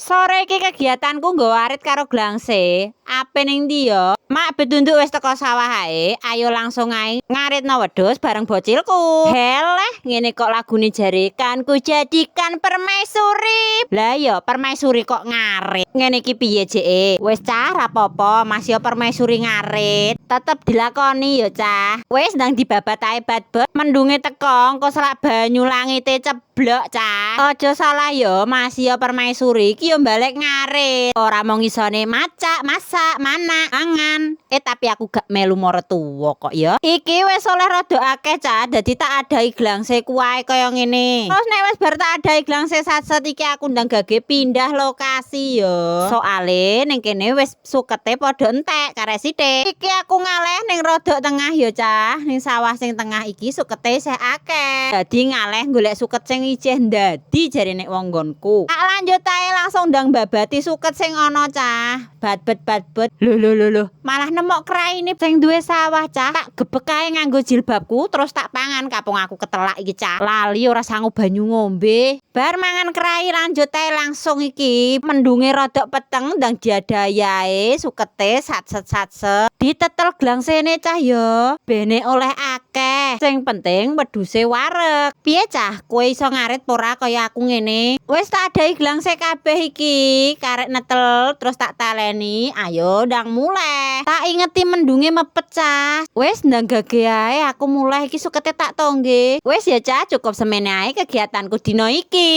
Sore iki kegiatanku nggawa arit karo glangse. Ape ning ndi yo? Mak bedunduk wis teko sawah ae, ayo langsung ae ngaritno wedhus bareng bocilku. Heleh, ngene kok lagune jare kan ku jadikan permaisuri. Lah yo permaisuri kok ngarit. Ngene iki piye jeke? Wis cah, rapopo, masih yo permaisuri ngarit. Tetep dilakoni yo, cah. Wis ndang dibabat ae batbet. Mendunge teko, engko selak banyu langite ceblok, cah. Aja salah yo, masih yo permaisuri iki yo balik ngarit. Ora mung isone macak, masak, manak, mangan. Eh, tapi aku gak melu maratuwa kok ya. Iki wis oleh rada akeh, cah, dadi tak adahi glangse kuwae kaya ngene. Terus nek wis bar tak adahi glangse satset iki, aku ndang gage pindah lokasi yo. Soale ning kene wis sukete padha entek, karek sithik. Iki aku ngaleh ning rodok tengah yo, cah. Ning sawah sing tengah iki sukete isih akeh. Dadi ngaleh golek suket sing ijeh ndadi jare nek wong nggonku. Tak lanjut ae langsung ndang babati suket sing ana, cah. Batbet batbet. Lho lho lho lho, malah nemok kraine sing duwe sawah, cah. Tak gebek ae nganggo jilbabku terus tak pangan, kapung aku ketelak iki, cah. Lali ora sangu banyu ngombe. Bar mangan krai lanjut ae langsung iki. Mendunge rodok peteng, ndang diadahi ae sukete satset satset. Ditetel glangsene, cah, yo. Bene oleh akeh. Sing penting wedhuse wareg. Piye, cah? Kowe iso ngarit pora kaya aku ngene? Wis tak adahi glangse kabeh iki, karek netel terus tak taleni. Ayo ndang muleh. Tak ingeti mendunge mepet, cah. Wis ndang gage ae aku muleh iki, sukete tak tongge. Wis ya, cah, cukup semene ae kegiatanku dina iki.